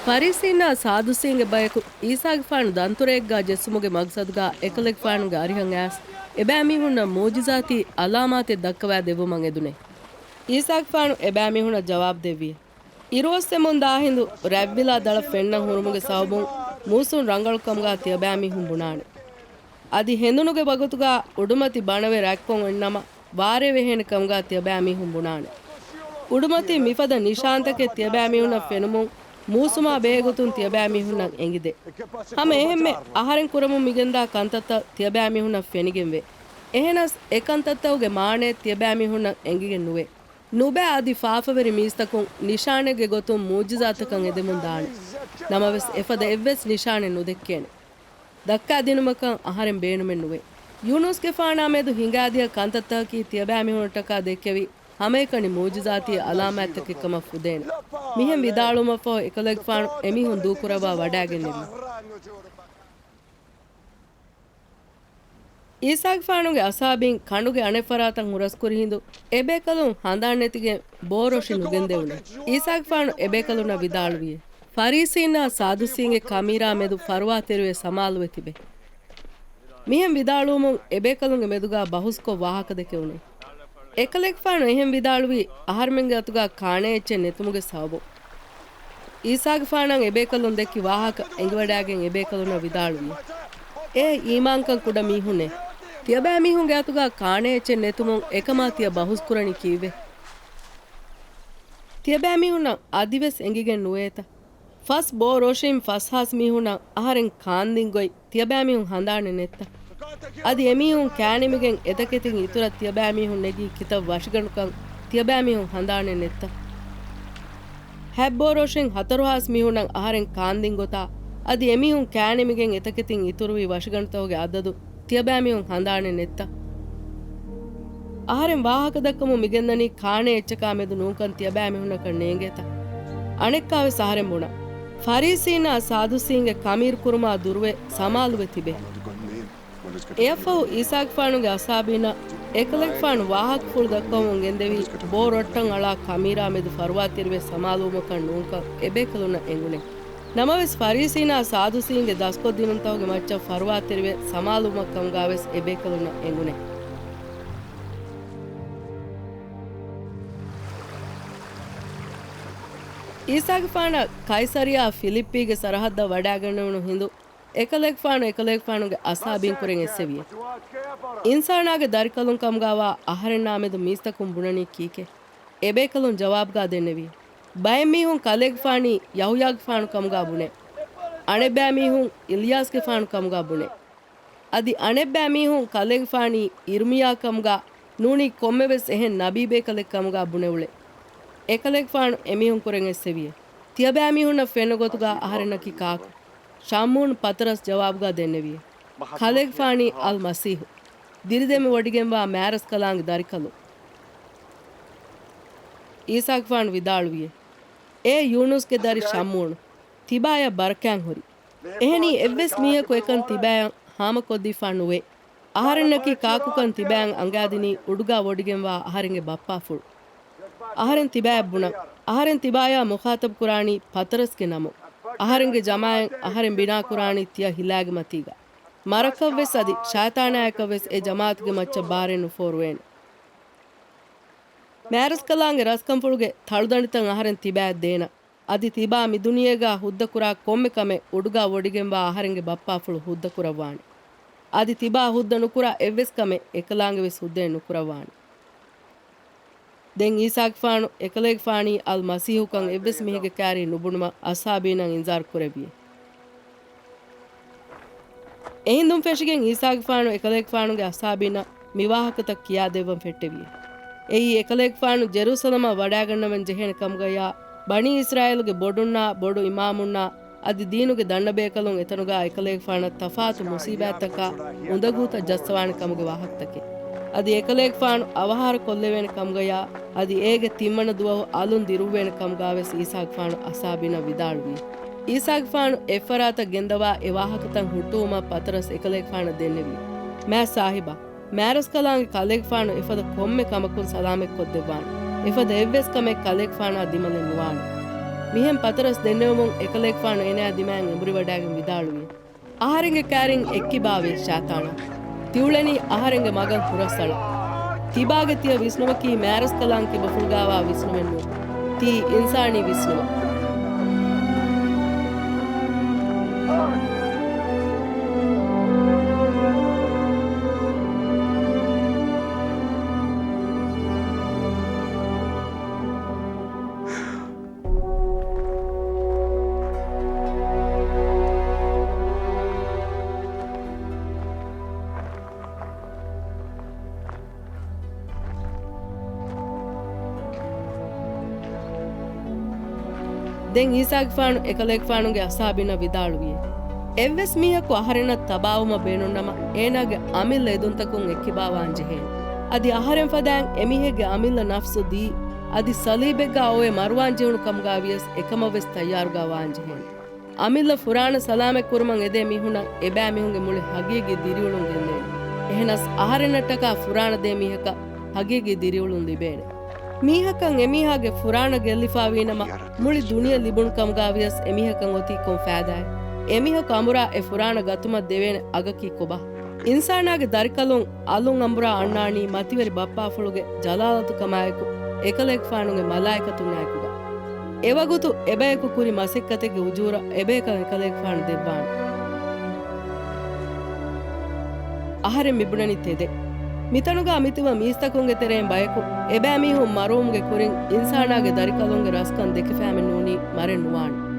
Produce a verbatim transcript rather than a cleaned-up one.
ފަރީސީންނާ ސާދުސީންގެ ބަޔަކު ޢީސާގެފާނު ދަންތުރައެއްގާ ޖެއްސުމުގެ މަގްސަދުގާ އެކަލޭގެފާނުގެ އަރިހަށް އައިސް، އެބައިމީހުންނަށް މުޢުޖިޒާތީ ޢަލާމާތެއް ދައްކަވާ ދެއްވުމަށް އެދުނޭ. ޢީސާގެފާނު އެބައިމީހުންނަށް ޖަވާބު ދެއްވި. އިރުއޮއްސެމުން ދާ ހިނދު ރަތްވިލާ ދަޅަ ފެންނަން ހުރުމުގެ ސަބަބުން މޫސުން ރަނގަޅު ކަމުގާ ތިޔަބައިމީހުން ބުނާނެ. އަދި ހެނދުނުގެ ވަގުތުގާ އުޑުމަތި ބަނަވެ ރަތްކޮށް އޮތްނަމަ، ވާރޭ ވެހޭނެ ކަމުގާ ތިޔަބައިމީހުން ބުނާނެ. އުޑުމަތީ މިފަދަ ނިޝާންތަކެއް ތިޔަބައިމީހުންނަށް ފެނުމުން، މޫސުމާ ބެހޭގޮތުން ތިޔަބައިމީހުންނަށް އެނގިދޭ. ހަމަ އެހެންމެ އަހަރެން ކުރަމުން މިގެންދާ ކަންތައްތައް ތިޔަބައިމީހުންނަށް ފެނިގެންވޭ. އެހެނަސް އެ ކަންތައްތަކުގެ މާނައެއް ތިޔަބައިމީހުންނަށް އެނގިގެން ނުވޭ. ނުބައި އަދި ފާފަވެރި މީސްތަކުން ނިޝާނެއްގެ ގޮތުން މުޢުޖިޒާތަކަށް އެދެމުން ދާނެ. ނަމަވެސް އެފަދަ އެއްވެސް ނިޝާނެއް ނުދެއްކޭނެ. ދައްކާދިނުމަކަށް އަހަރެން ބޭނުމެއް ނުވޭ. ޔޫނުސްގެފާނާ މެދު ހިނގާދިޔަ ކަންތައްތަކަކީ ތިޔަބައިމީހުންނަށްޓަކާ ދެއްކެވި ހަމައެކަނި މުޢުޖިޒާތީ ޢަލާމާތްތަކެއްކަމަށް ފުދޭނެ. މިހެން ވިދާޅުވުމަށްފަހު އެކަލޭގެފާނު އެމީހުން ދޫކުރައްވާ ވަޑައިގެންނެވި. ޢީސާގެފާނުގެ އަޞްޙާބީން ކަނޑުގެ އަނެއްފަރާތަށް ހުރަސްކުރި ހިނދު، އެބޭކަލުން ހަނދާން ނެތިގެން ބޯ ރޮށި ނުގެންދެވުނެ. ޢީސާގެފާނު އެބޭކަލުންނަށް ވިދާޅުވިއެ، ފަރީސީންނާ ސާދުސީންގެ ކަމީރާ މެދު ފަރުވާތެރިވެ ސަމާލުވެ ތިބޭ. މިހެން ވިދާޅުވުމުން އެބޭކަލުންގެ މެދުގާ ބަހުސްކޮށް ވާހަކަ ދެކެވުނެ. އެކަލޭގެފާނު އެހެން ވިދާޅުވީ އަހަރެމެންގެ އަތުގާ ކާނޭ އެއްޗެއް ނެތުމުގެ ސަބަބުން. ޢީސާގެފާނަށް އެބޭކަލުން ދެއްކި ވާހަކަ އެނގިވަޑައިގެން އެބޭކަލުންނަށް ވިދާޅުވި، އޭ އީމާންކަން ކުޑަ މީހުންނޭ! ތިޔަބައިމީހުންގެ އަތުގާ ކާނޭ އެއްޗެއް ނެތުމުން އެކަމާ ތިޔަ ބަހުސްކުރަނީ ކީއްވެ؟ ތިޔަބައިމީހުންނަށް އަދިވެސް އެނގިގެން ނުވޭތަ؟ ފަސް ބޯ ރޮށިން ފަސްހާސް މީހުންނަށް އަހަރެން ކާންދިން ގޮތް ތިޔަބައިމީހުން ހަނދާނެއް ނެތްތަ؟ އަދި އެމީހުން ކާނިމިގެން އެތަކެތިން އިތުރަށް ތިޔަބައިމީހުން ނެގީ ކިތައް ވަށިގަނޑުކަން ތިޔަބައިމީހުން ހަނދާނެއް ނެތްތަ؟ ހަތް ބޯ ރޮށިން ހަތަރުހާސް މީހުންނަށް އަހަރެން ކާންދިން ގޮތާ، އަދި އެމީހުން ކާނިމިގެން އެތަކެތިން އިތުރުވި ވަށިގަނޑުތަކުގެ އަދަދު ތިޔަބައިމީހުން ހަނދާނެއް ނެތްތަ؟ އަހަރެން ވާހަކަ ދައްކަމުން މިގެންދަނީ ކާނޭ އެއްޗަކާ މެދު ނޫންކަން ތިޔަބައިމީހުންނަކަށް ނޭނގޭތަ؟ އަނެއްކާވެސް އަހަރެން ބުނަން. ފަރީސީންނާ ސާދުސީންގެ ކަމީރު ކުރުމާ ދުރުވެ ސަމާލުވެ ތިބޭ. އެއަށްފަހު ޢީސާގެފާނުގެ އަޞްޙާބީންނަށް އެކަލޭގެފާނު ވާހަކަފުޅު ދައްކަވަމުން ގެންދެވީ، ބޯ ރޮށްޓަށް އަޅާ ކަމީރާ މެދު ފަރުވާތެރިވެ ސަމާލުވުމަކަށް ނޫންކަން އެބޭކަލުންނަށް އެނގުނެ. ނަމަވެސް، ފަރީސީންނާ ސާދުސީންގެ ދަސްކޮށްދިނުންތަކުގެ މައްޗަށް ފަރުވާތެރިވެ ސަމާލުވުމަށް ކަމުގާވެސް އެބޭކަލުންނަށް އެނގުނެ. ޢީސާގެފާނަށް ކައިސަރިޔާ ފިލިއްޕީގެ ސަރަހައްދަށް ވަޑައިގެންނެވުނު ހިނދު، އެކަލޭގެފާނު އެކަލޭގެފާނުގެ އަޞްޙާބީންކުރެން އެއްސެވިއެ. އިންސާނާގެ ދަރިކަލުން ކަމުގާވާ އަހަރެންނާމެދު މީސްތަކުން ބުނަނީ ކީކޭ؟ އެބޭކަލުން ޖަވާބުގާ ދެންނެވި، ބައެއް މީހުން ކަލޭގެފާނީ ޔަޙުޔާގެފާނު ކަމުގާ ބުނޭ. އަނެއްބައި މީހުން އިލްޔާސްގެފާނު ކަމުގާ ބުނޭ. އަދި އަނެއްބައި މީހުން ކަލޭގެފާނީ އިރުމިޔާ ކަމުގާ، ނޫނީ ކޮންމެވެސް އެހެން ނަބީބޭކަލެއް ކަމުގާ ބުނެއުޅޭ. އެކަލޭގެފާނު އެމީހުންކުރެން އެއްސެވިއެ. ތިޔަބައިމީހުންނަށް ފެންނަ ގޮތުގާ އަހަރެންނަކީ ކާކު؟ ޝަމްއޫން ޕަތަރަސް ޖަވާބުގާ ދެންނެވިއެ. ކަލޭގެފާނީ އަލްމަސީޙު، ދިރިދެމިވޮޑިގެންވާ މާރަސްކަލާނގެ ދަރިކަލުން. ޢީސާގެފާނު ވިދާޅުވިއެ، އޭ ޔޫނުސްގެ ދަރި ޝަމްއޫނު، ތިބާޔަށް ބަރަކާތް ހުރި. އެހެނީ އެއްވެސް މީހަކު އެކަން ތިބާޔަށް ހާމަކޮށްދީފާ ނުވޭ. އަހަރެންނަކީ ކާކުކަން ތިބާޔަށް އަނގާދިނީ އުޑުގާ ވޮޑިގެންވާ އަހަރެންގެ ބައްޕާފުޅު. އަހަރެން ތިބާޔަށް ބުނަން. އަހަރެން ތިބާޔާ މުޚާޠަބު ކުރާނީ ޕަތަރަސްގެ ނަމުން. އަހަރެންގެ ޖަމާޢަތް އަހަރެން ބިނާ ކުރާނީ ތިޔަ ހިލާގެ މަތީގަ. މަރަކަށްވެސް އަދި ޝައިޠާނާއަކަށްވެސް އެ ޖަމާޢަތުގެ މައްޗަށް ބާރެއް ނުފޯރުވޭނެ. މާރަސްކަލާނގެ ރަސްކަންފުޅުގެ ތަޅުދަނޑިތައް އަހަރެން ތިބާޔަށް ދޭނަން. އަދި ތިބާ މިދުނިޔޭގާ ހުއްދަކުރާ ކޮންމެ ކަމެއް އުޑުގާ ވޮޑިގެންވާ އަހަރެންގެ ބައްޕާފުޅު ހުއްދަކުރައްވާނެ. އަދި ތިބާ ހުއްދަ ނުކުރާ އެއްވެސް ކަމެއް އެކަލާނގެވެސް ހުއްދައެއް ނުކުރައްވާނެ. ދެން ޢީސާގެފާނު އެކަލޭގެފާނީ އަލްމަސީޙުކަން އެއްވެސް މީހެއްގެ ކާރީ ނުބުނުމަށް އަޞްޙާބީންނަށް އިންޒާރު ކުރެއްވިއެ. އެހިނދުން ފެށިގެން ޢީސާގެފާނު އެކަލޭގެފާނުގެ އަޞްޙާބީންނަށް މި ވާހަކަތައް ކިޔާދެއްވަން ފެއްޓެވިއެ. އެއީ އެކަލޭގެފާނު ޖެރޫސަލަމަށް ވަޑައިގަންނަވަން ޖެހޭނެ ކަމުގަޔާ، ބަނީ އިސްރާއީލުގެ ބޮޑުންނާ، ބޮޑު އިމާމުންނާ، އަދި ދީނުގެ ދަންނަބޭކަލުން އެތަނުގާ އެކަލޭގެފާނަށް ތަފާތު މުޞީބާތްތަކާ އުނދަގޫތައް ޖައްސަވާނެ ކަމުގެ ވާހަކަތަކެއް. އަދި އެކަލޭގެފާނު އަވަހާރަ ކޮށްލެވޭނެ ކަމުގަޔާ، އަދި އޭގެ ތިންވަނަ ދުވަހު އަލުން ދިރުއްވޭނެ ކަމުގާވެސް ޢީސާގެފާނު އަޞްޙާބީންނަށް ވިދާޅުވި. ޢީސާގެފާނު އެއްފަރާތަށް ގެންދަވާ އެ ވާހަކަތައް ހުއްޓުވުމަށް ޕަތަރަސް އެކަލޭގެފާނަށް ދެންނެވި. މާތް ސާހިބާ، މާރަސްކަލާނގެ ކަލޭގެފާނު އެފަދަ ކޮންމެ ކަމަކުން ސަލާމަތްކޮށްދެއްވާނެ. އެފަދަ އެއްވެސް ކަމެއް ކަލޭގެފާނާ ދިމަލެއް ނުވާނެ. މިހެން ޕަތަރަސް ދެންނެވުމުން އެކަލޭގެފާނު އޭނާ ދިމާއިން އެނބުރިވަޑައިގެން ވިދާޅުވި، އަހަރެންގެ ކާރިން އެއްކިބާވި ޝައިޠާނާ. ތިއުޅެނީ އަހަރެންގެ މަގަށް ހުރަސްއަޅަ. ތިބާގެ ތިޔަ ވިސްނުމަކީ މާރަސްކަލާނގެ ކިބަފުޅުގާވާ ވިސްނުމެއް ނޫން. ތީ އިންސާނީ ވިސްނުމެއް. ދެން އީސާގެފާނު އެކަލޭގެފާނުގެ އަޞްޙާބީންނަށް ވިދާޅުވިއޭ، އެއްވެސް މީހަކު އަހަރެންނަށް ތަބާވުމަށް ބޭނުންނަމަ، އޭނާގެ އަމިއްލަ އެދުންތަކުން އެއްކިބާވާން ޖެހޭނެ. އަދި އަހަރެން ފަދައިން އެމީހެއްގެ އަމިއްލަ ނަފްސު ދީ، އަދި ޞަލީބެއްގާ އޮވެ މަރުވާން ޖެހުނު ކަމުގާ ވިޔަސް އެކަމަށް ވެސް ތައްޔާރުގާ ވާން ޖެހޭނެ. އަމިއްލަ ފުރާނަ ސަލާމަތް ކުރުމަށް އެދޭ މީހުންނަށް އެބައިމީހުންގެ މުޅި ހަގީގީ ދިރިއުޅުން ގެންދޭނެ. އެހެނަސް އަހަރެންނަށްޓަކާ ފުރާނަ ދޭ މީހަކަށް ހަގީގީ ދިރިއުޅުން ލިބޭނެ. މީހަކަށް އެމީހާގެ ފުރާނަ ގެއްލިފާވީނަމަ، މުޅި ދުނިޔެ ލިބުނު ކަމުގާ ވިޔަސް އެމީހަކަށް އޮތީ ކޮން ފައިދާއެއް؟ އެމީހަކު އަނބުރާ އެ ފުރާނަ ގަތުމަށް ދެވޭނެ އަގަކީ ކޮބާ؟ އިންސާނާގެ ދަރިކަލުން އަލުން އަނބުރާ އަންނާނީ މަތިވެރި ބައްޕާފުޅުގެ ޖަލާލަތުކަމާއެކު، އެކަލޭގެފާނުގެ މަލާއިކަތުންނާއެކުގަ. އެވަގުތު އެބަޔަކު ކުރި މަސައްކަތެއްގެ އުޖޫރަ އެބަޔަކަށް އެކަލޭގެފާނު ދެއްވާނެ. އަހަރެން މިބުނަނީ ތެދެއް. މިތަނުގާ މިތިބަ މީސްތަކުންގެ ތެރެއިން ބަޔަކު އެބައިމީހުން މަރުވުމުގެ ކުރިން އިންސާނާގެ ދަރިކަލުންގެ ރަސްކަން ދެކިފާމެއް ނޫނީ މަރެއް ނުވާނެ.